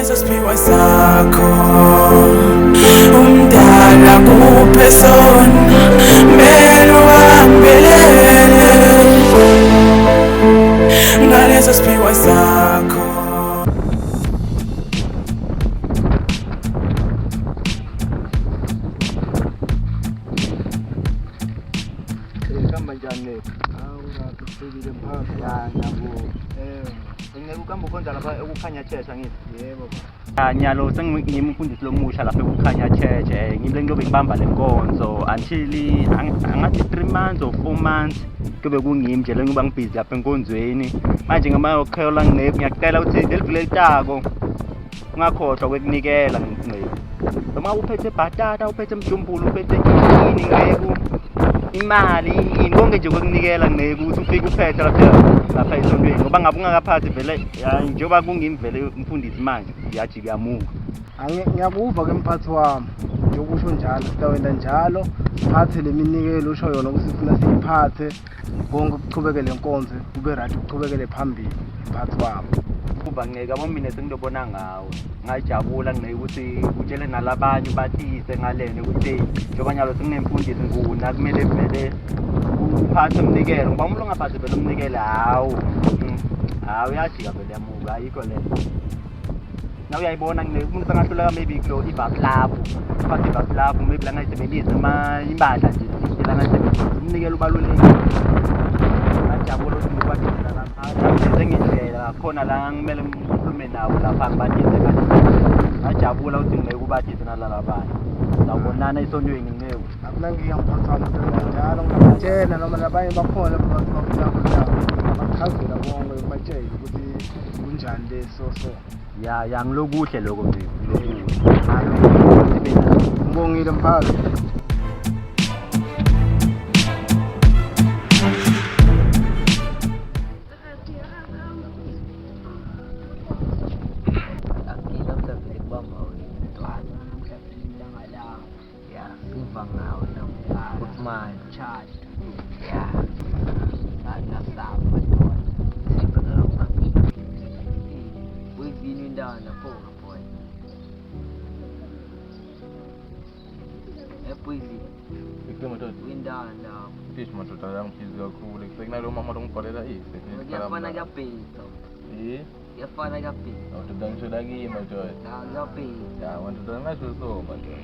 Ngaleso siphiwo sakho umdala kuphe sona mele uhambelele ngaleso siphiwo sakho. Kuhamba njani le? Hawu ngapha kufikile mphathi. Ya ngiyabonga. Eh, Ngeke ukuhamba ukhonza lapha ekukhanya church angithi. yebo baba. Ah, nyalo sengimfundisi lomusha lapha ekukhanya church ngimle ngiyobe ngibamba le nkonzo until angathi 3 months or 4 months kube kungimi nje lengiba ngibhizi lapha enkonzweni manje ngamakholwa ngiyacela ukuthi leli viki lelitako ungakhohlwa kwekunikela nceku noma uphethe bhatata uphethe mjumbulu uphethe ini nceku imali ini konke nje kwekunikela nceku ukuthi ufike uphethe lapha lapha esontweni ngoba ngabe ungakaphathi vele ya, njengoba kungimi vele umfundisi manje ngiyajika uyamuka. Ngiyakuva ke mphathi wami. Njengokusho njalo sitawenda njalo siphathe le minikelo usho yona ukuthi sifuna siyiphathe konke kuchubeke le nkonzo kube right kuchubekele phambili mphathi wami. Kuba ngeke abo mina sengidobona ngawe ngajabula ngeke ukuthi utshele nalabanye ubatise ngalena ukuthi hey, njengoba nyalo senginemfundisi nguna kumele vele uphathe umnikelo ngoba umuntu ongaphathi vele umnikelo hawu hawu uyajika vele yamuka ayikho le na uyayibona ngeke umuntu sangahluleka maybe kulo ivaklabu uphathe ivaklabu maybe langayisebenzisi noma impahla nje thile langayisebenzisi umnikelo ubalulekile ngajabula ukuthi ngikwakhela lapha sengindlela khona la ngimele ngikhulume nabo lapha ngibatise kahle ngajabula ukuthi ngeke ubatise nalaba bantu sawubonana esontweni ngeke. Akunankinga mphathi wami sitawenda njalo ngiyabatshela noma nabanye bakhona bathi bafuna khona ngiyabachazela bonke ngibatshele ukuthi kunjani leso so. Ya ya ngilokuhle lokho nje ngilokuhle. Ngibongile mphathi. Akila mhlawumbe kubamba wena mntwana mhlawumbe ilanga lakho. Ya, siva ngawe namuhla. Ukuthi manje charge. Ya. Angasaba madoda. Sibheka phambili. Uyivini intwana pho boy. Epoison Ekude madoda. windana. Fish madoda yangiphizi kakhulu. Sekunalo mama longibhalela ise. Kuyafana kuyabheda. Eh? Kuyafana kuyabheda. Madoda ngisho la kimi madoda. Ya kuyabheda. Ya madoda ngasho so madoda.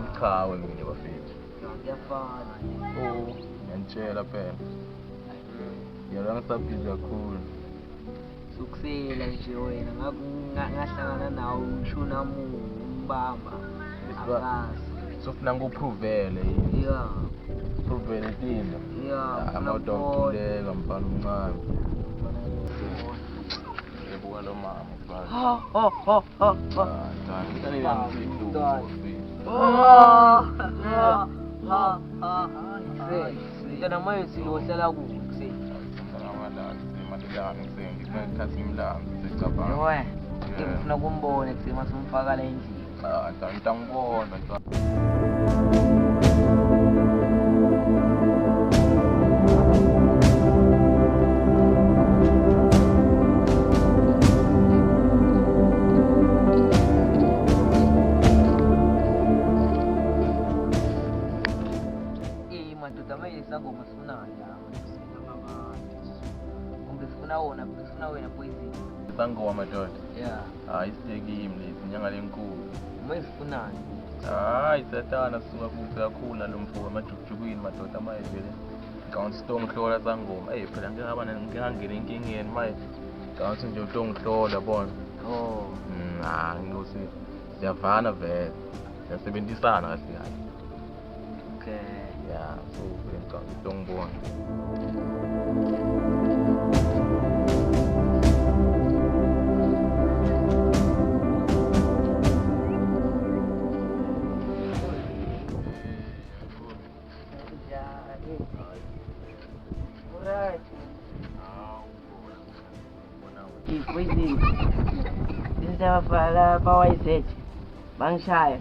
Ngichawe mina bafethu. Ya kuyafana. Oh, ngiyantshela phela. Yena ngisabhizi kakhulu. Sukusela nje wena ngahlangana nawe ngisho namungu umbamba. Angazi. Sofuna ngikuphrovele yini? Yeah. Provele tini. Yeah. Amadoda uthuleka mfana omncane. Ebuka lo mama mfana. Ha ha ha ha ha. Ah, Oh. Ha ha ha. Mntana manje siyohlala kuphi kuseni? Yowe. Ngifuna kumbona kuseni masumfaka la endlini. Eh madoda manje sangoma sifunani la? Kumbe sifuna wona, sifuna wena poison. Sangoma madoda. Yeah. Hayi sitekimi lesi inyanga lenkulu. Manje sifunani? Hayi satana sisuka kude kakhulu nalo mfo emajukujukwini madoda manje vele. Ngicabanga ukuthi sitongihlola sangoma. Eyi phela ngike ngaba ngike ngangena enkingeni manje. Ngicabanga ukuthi nje utongihlola yabona. Oh. Hayi ngikuthi siyavana vele. Siyasebenzisana kahle kahle. Okay. Ya, so vele ngicabanga ukuthi utongibona. Alright. Poison. Laba ba-YZ bangishaya.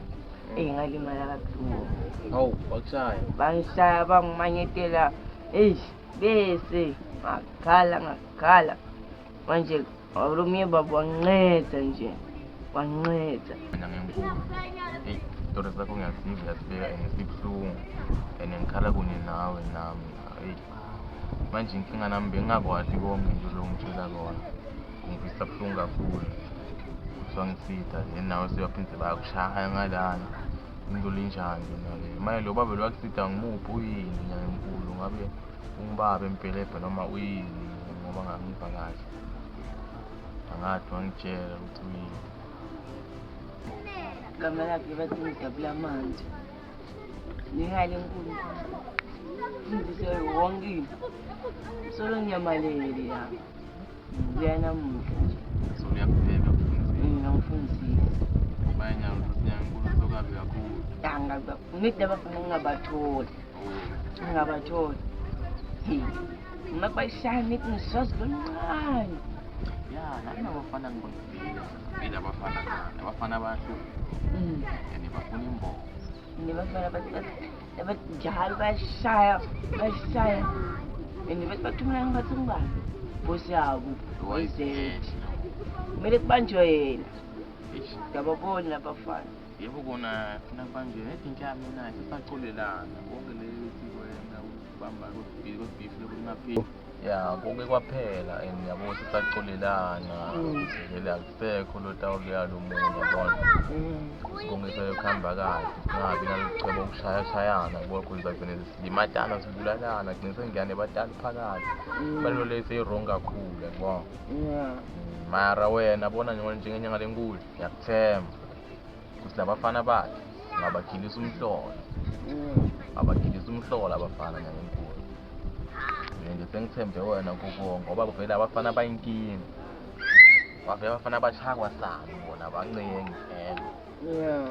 Eyi ngalimala kabuhlungu. Hawu, bakushaya. Bangishaya bangimanyetela. Eish bese ngakhala ngakhala. Manje olomunye baba wanginceda nje. Wanginceda. Mina ngenkulu. Eyi, isitori sakho ngiyasiva, uyasibeka and sibuhlungu and ngikhala kunye nawe nami. Eyi, manje inkinga nami bengingakwati konke nje lo ngitshela kona. Kungivisa buhlungu kakhulu. Kuthiwa ngisitha then nawe sebaphinde bayakushaya ngalana. Into lenjani lena le? Manje lo baba lo wakusida ngimuphi uyini nyanga enkulu? Ngabe ungibaba empelebhe noma uyini ngoba ngangiva kahle. Angathi wangitshela ukuthi uyini. Igama lakhe bathi ngidabula amanzi. Nehali enkulu. Mfundisi wonke into. Solo ngiyamalele ya. Ngibuya namuhla nje. So uyakubheka mfundisi. Ngiyamfundisa. Manje nyanga ukuthi nyanga enkulu sokabi kakhulu. Ngithi abafana ngingabatholi. Ngingabatholi. Hey. Uma bayishaya ngithi ngisazi kancane. Ya, nami abafana ngibonile. Vele abafana nani? Abafana bayahlupha. And bafuna imbobo. Nabafana bathi njalo bayashaya, bayashaya. And bathi bathumela ngathi ngibani? Boss yabo. Wayizet. Kumele kubanjwe yena. Eish. Ngiyababona labafana. Yebo kona funa kubanjwe nethi intsha mina sisaxolelana konke leyo sikwenda ukubamba kwebhifi lokhu kungapheli. Ya konke kwaphela and yabo sisaxolelana vele akusekho lo tawulo yalo muntu yabona. Konke sekuhamba kahle singabi nalokuceba ukushayashayana yabo kuze kugcine silimatana sibulalana gcine sengiyane batali phakathi. Balelo leyo seyi-wrong kakhulu yabo. Yeah. Mara wena bona njengenyanga lenkulu ngiyakuthemba ukuthi labafana bakhe ngabagilisa umhlolo. Abagilisa umhlolo abafana nyanga enkulu. Mina nje sengithembe wena kuko ngoba vele abafana bayinkinga. Bavele abafana bashaya kwasani bona bancengi vele. Yeah.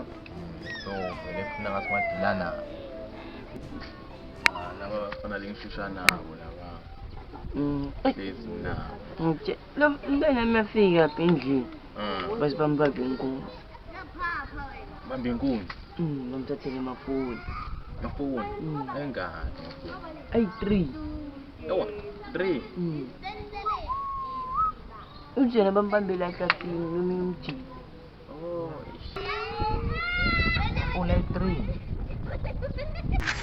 So vele funa ngathi ungadila nabo. Ah, laba bafana lengishusha nabo laba. Hlezi nabo. Lo mntwana mafika apha endlini. Base bambambe inkunzi. Bambe inkunzi? Bamthathele amafoni. Amafoni? Ayingaki amafoni? Ayi-3. Ewa, 3? Ujena bambambela ehlathini nomunye umjiki. Oh, eish. Amafoni ayi-3.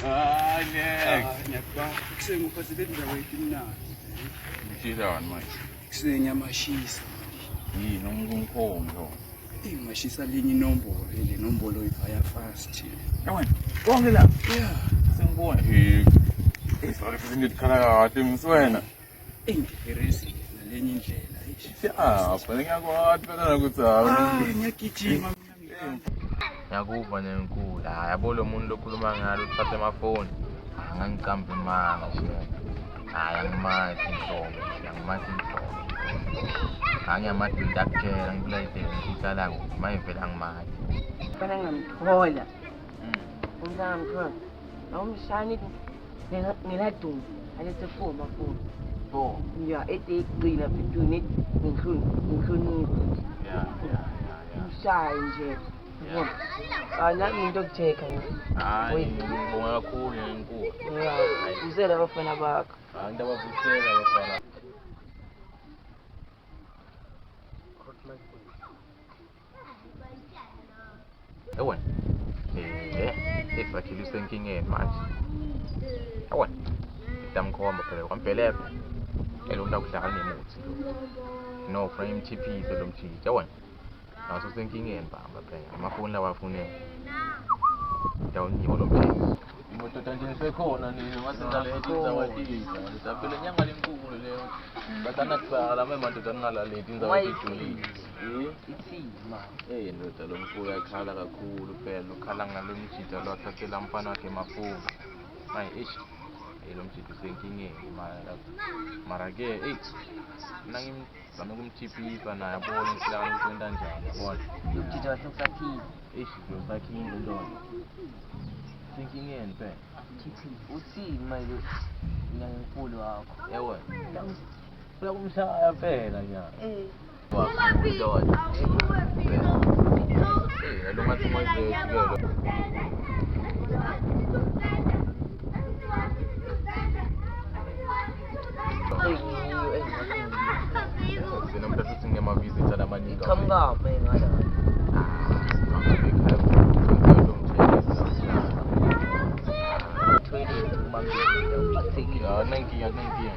Hayi next. Ngiyakubamba. Kuseni ngiphathele indaba etimnandi. Ngitshela manje. Kuseni yamashisa. Yini umkhombo? Mashisa linye inombolo, le nombolo ivaya fast. Yawena, konke la. Yeah. Sengibona. Eh, sorry futhi ngikhala kahle mswena. Engiherezi nalenye indlela. Ya, phela ngiyakwazi phela ukuthi hawu. Ah, ngiyagijima mina. Ngiyakuva nyenkulu. Hayi yabo lo muntu lokhuluma ngalo uthatha amafoni. Angangiqambi imanga nje. Hayi angimazi inhlobo, angimazi inhlobo. Angiyamazi into akutshela ngikulayidele ngihlala kuphi manje vele angimazi. Mfana ngamthola. Umntana ngamthola. Awumshani ngeladuma alethe 4 amafoni. 4. Yeah, ede igcina between it ngihloniphe. Yeah, yeah, yeah. Umshaye nje. Ah, nami into yokutheka nje. Hayi, ngibonga kakhulu ngenkulu. Yeah, uzela abafana bakho. Hayi, into abavusela abafana. Ewan. Esakhile usenkingeni manje. Ewan. Itamkhomba phela kwampeleka. Elo nto akudlala nemuthi lo. No, ufuna imthiphise lo mjiji. Ewan. Naso usenkingeni bamba phela. Amafoni lawa afuneka. Ndawunikwa lo mjiji. Imoto nje sekhona nini ngasenza le inzawadisa. Phela inyanga lenkulu leyo. Bathanda kusala manje madoda ningalaleli inzawadijulile. Ithima. Eh ndoda lo mfo uyakhala kakhulu phela ukhala ngalo mjida lo athathela umfana wakhe emafoni. Manje eish lo mjida usenkingeni mara ke ey mina ngimzame ukumthiphisa naye abone ukuthi la kwenta njani yabona. Lo mjida wahle usakhile. Eish lo sakhile ndoda. Usenkingeni phela. Uthini manje ngiyankulu wakho? Ewe. Ufuna kumshaya phela nyana. Eh, lo ngathi mazethu ke lo. Sina mntu futhi nginema-visitors amaningi. Iqhamuka ngala. phambili uphathekile. Ya nangiya nangiya.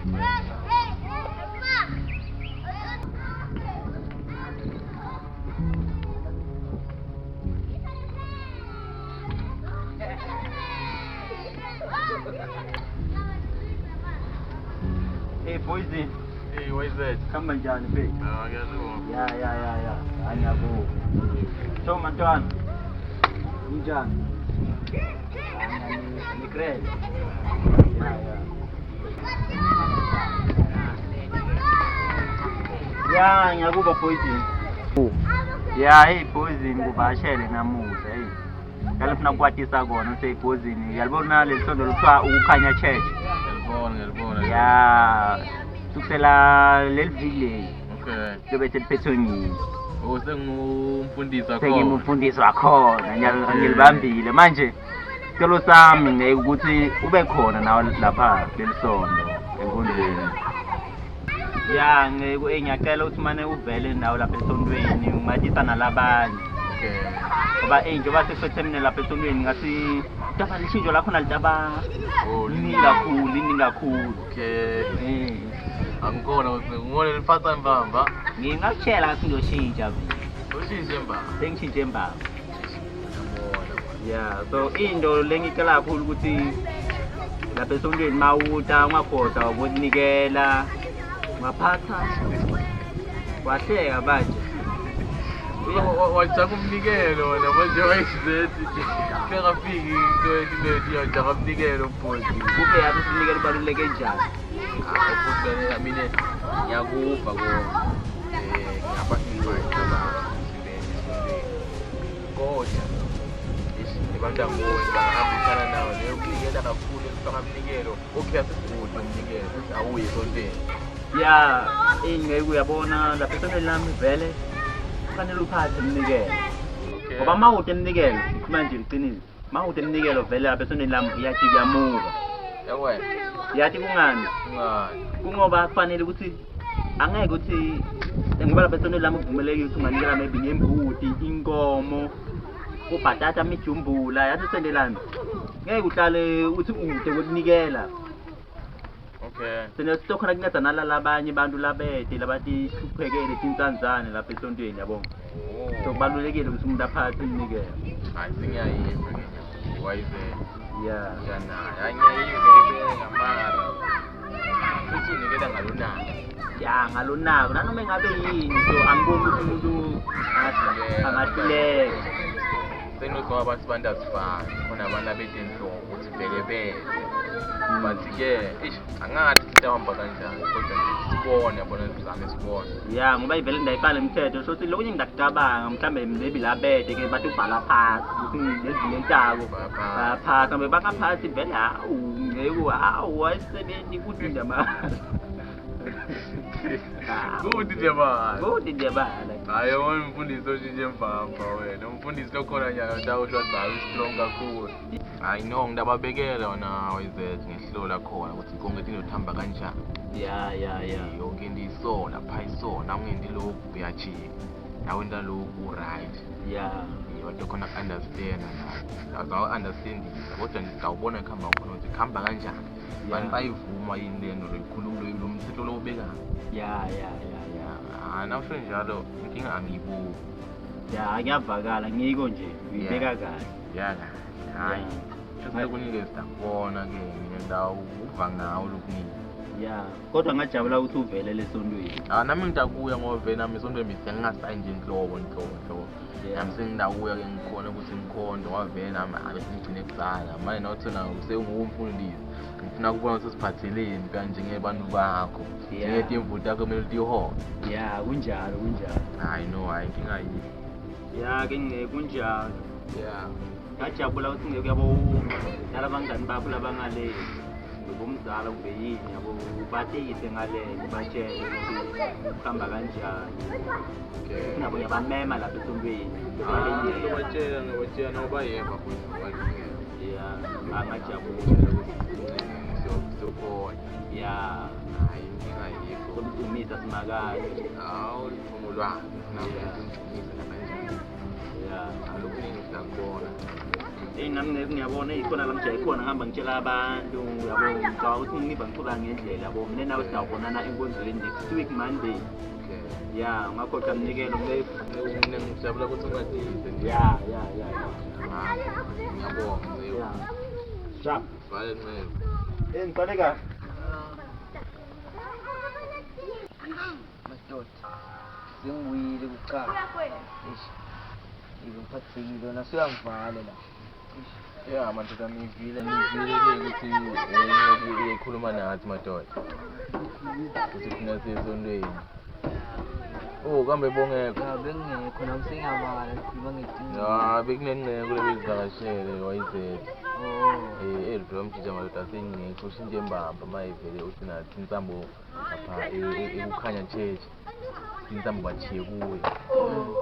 Hey Poison. Hey, what is that? Kama njani babe? Ah, ngiyazibona. Ya ya ya ya. Ngiyabonga. So mantwana. Kunjani? Ni great. Ya ya. Ya ngiyakuba Poison. Ya hey Poison kuvashele namuhla hey. Ngale kwatisa kona ukuthi Poison ngiyalibona leli sondo luthiwa ukukhanya church. Ngiyalibona ngiyalibona. Ya kusukela leli viki leli. Okay. Lobe seliphethwe ngimi. Oh sengumfundisi wakhona. Sengimfundisi wakhona ngiyalibambile manje. Sicelo sami ngeke ukuthi ube khona nawe lapha leli sondo enkundleni. Ya ngeke ngiyacela ukuthi mane uvele nawe lapha esontweni ungatisa nalabanye. Okay. Ngoba njengoba sesiphethe mina lapha esontweni ngathi daba lishintsho lakho nalidaba. Oh liningi kakhulu liningi kakhulu. Okay. Angikhona ukuthi ngibone liphatha mbamba. Ngingakutshela ngathi ngiyoshintsha mina. Ushintshe mbamba. Sengishintshe mbamba. Yeah, so into lengicela kakhulu ukuthi lapha esontweni mawuta ungakhohlwa ukunikela ngaphatha wahleka manje. Wajaka umnikelo wena manje wayizethi kangafiki into elinethi yajaka umnikelo mfowethu. Kube yathi umnikelo ubaluleke njani? Hayi futhi mina ngiyakuva konke. Ngiyaba-invite abantu kodwa abantu bangahambisana nawo leyo kunikela kakhulu ekufaka umnikelo. Okay asikude umnikelo awuye esontweni. Ya ingeke uyabona lapha esontweni lami vele kufanele uphathe umnikelo. Ngoba uma ude umnikelo ngikhuluma nje iqiniso. Uma ude umnikelo vele lapha esontweni lami uyathi kuyamuka. Yawena. Yathi kungani? Kungani? Kungoba kufanele ukuthi angeke ukuthi ngoba lapha esontweni lami kuvumelekile ukuthi unganikela maybe ngembuti, inkomo, ubhatata mijumbula yathi sendelana. Ngeke uhlale uthi ude kokunikela. Okay. Sina sitokhona kunceda nalalabanye abantu labede labathi hluphekele tinsanzane lapha esontweni yabo. So kubalulekile ukuthi umuntu aphathe umnikelo. Hayi singiyayiva ke. Wayize. Yeah. Yana, ngiyayiva ibeka mara. Futhi unikela ngalonaka. Ya ngalonaka nanoma engabe yini so angiboni ukuthi umuntu angahluleka. Senokuba bathi abantu asifani khona abantu abetenhloko ukuthi vele beze. But-ke eish angathi sitahamba kanjani kodwa nje sibone yabona sizame sibone. Ya ngoba ivele ndayibhala imithetho so ukuthi lokunye ngidakucabanga mhlambe maybe labede ke bathi ubhala phasi ukuthi lezilentako baphasa mbe bangaphasi vele hawu ngeke hawu ayisebenzi kuthi nje ma. Kuthi nje bala. Kuthi nje bala. Hayi wena umfundisi oshintshe mbamba wena umfundisi lokhona nyalo ndawusho hayi strong kakhulu. Hayi no ngidababekela wena wayizethu ngehlola khona ukuthi konke into ithamba kanjani. Ya ya ya. Yonke into iso lapha iso nawungendi lokhu uyajika. Nawenta lokhu right. Ya. Yonke khona understand na. Azawu understand kodwa ngizawubona kuhamba khona ukuthi kuhamba kanjani. Abantu bayivuma yini lento loyikhuluma lo mthetho lo ubekayo. Ya ya ya ya. Ah nawusho njalo inkinga angiyibuki. Ya ngiyavakala ngiko nje uyibeka kahle. Ya hayi. Sekuningi sidakubona ke mina ndawo uva ngawo lokuningi. Ya kodwa ngajabula ukuthi uvele lesontweni. Ah nami ngidakuya ngoba vele nami esontweni ngisengingasayi nje inhlobo inhlobo inhlobo. Nami sengidakuya ke ngikhona ukuthi ngikhondo ngoba vele nami ake singigcine kusala. Manje nawuthi na usengumfundisi ngifuna ukubona ukuthi siphatheleni kanje ngebantu bakho. Njengetimvu takho kumele utihole. Ya kunjalo kunjalo. Hayi no hayi inkinga yini. Ya ke ngeke kunjalo. Ya. Ngajabula ukuthi ngeke uyabo nalabangani bakho labangale ngomzala kube yini yabo ubatise ngale batshele ukuthi kuhamba kanjani. Okay. Nabo ngiyabamema lapha esontweni. Ngibatshela ngibatshela noba yeba futhi. Ya angajabula siyobona. Ya hayi inkinga ayikho. Somdumisa simakade. Hawu lufumo lwakhe sinamdumisa kanjani. Ya alokuningi sidakubona. Hey Nami ngiyabona ikhona la ngijahe khona ngihamba ngitshela abantu yabo ngicabanga ukuthi ngiba ngichubeka ngendlela yabo mina nawe siyawubonana enkonzweni next week Monday. Okay. Ya ungakhohlwa mnikelo kule. Mina ngijabula ukuthi ungadise nje. Ya. Ah, ngiyabonga Ncebo. Ya. Sharp. Vale Ncebo. Eh ngiqale kahle. Madoda, sengibuyile kuqala. Eish, ibe ngiphathekile wena suyangivala la. Eish. Ya madoda ngivile ngivile ke ukuthi inceku iyakhuluma nathi madoda. Ukuthi funa siye esontweni. Oh kambe bongekho. Ya bengingekho nami sengiyamala ngikhuluma ngedinga. Ya bekunenceku lebezivakashele wayizethe. Oh. Eh elidlula umjija madoda asengekho ushintshe mbamba mayivele uthi nathi insambo lapha ekukhanya church. Insambo bachiye kuye.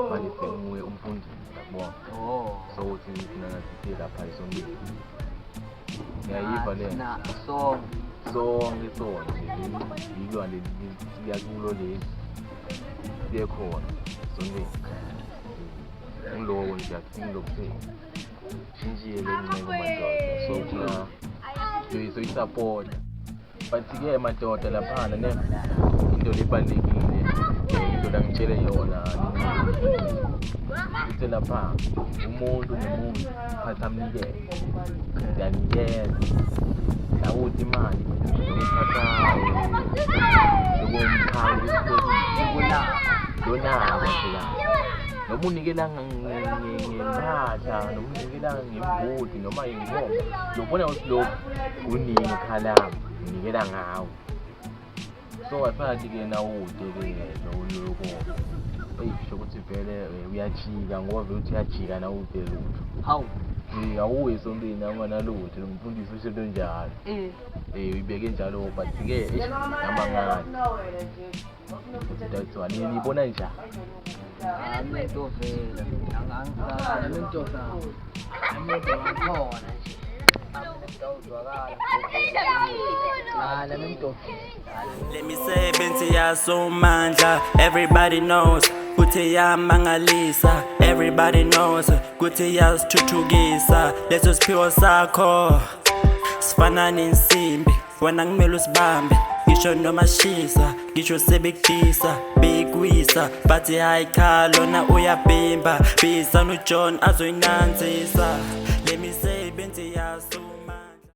Manje senguye umfundisi yabona. Oh. So uthi thina nathi siye lapha esontweni. Ngiyayiva le. Na sonke. Sonke sonje yilwa leli siya kulo leli siye khona sontweni. Ngiloko nje akusingi kuphela. Shintshile le ncebo madoda so thina soyisapota. But-ke madoda laphana ne into lebalulekile into la ngitshele yona uthe lapha umuntu nomuntu phatha amnikele siyanikela lawuthi imali lokuphatha lokomkhaya lonako phela noma unikela ngempahla noma unikela ngembuti noma inkomo lobona ukuthi lokhu kuningi ekhalami unikela ngawo so asathi-ke nawude-ke loko eyi sho ukuthi vele uyajika ngoba vele uthi uyajika nawude lutho. Hawu. Awuye esontweni awunganalutho lo mfundisi usho into njalo. Eh. Uyibeke njalo but-ke eish nami angazi ukuthi that's one niyibona njani. Hayi into vela. Angisazi nami into zami. Nami into ngikhona nje. Ngawuzwakala. Ah, nami into. Lemisebenzi yasomandla everybody knows kuthi iyamangalisa everybody knows kuthi iyasithuthukisa leso siphiwo sakho sifana nensimbi wena kumele usibambe ngisho noma shisa ngisho sebekudisa bekwisa bathi hayi cha lona uyabhimba bizana uJohn azoyinanzisa.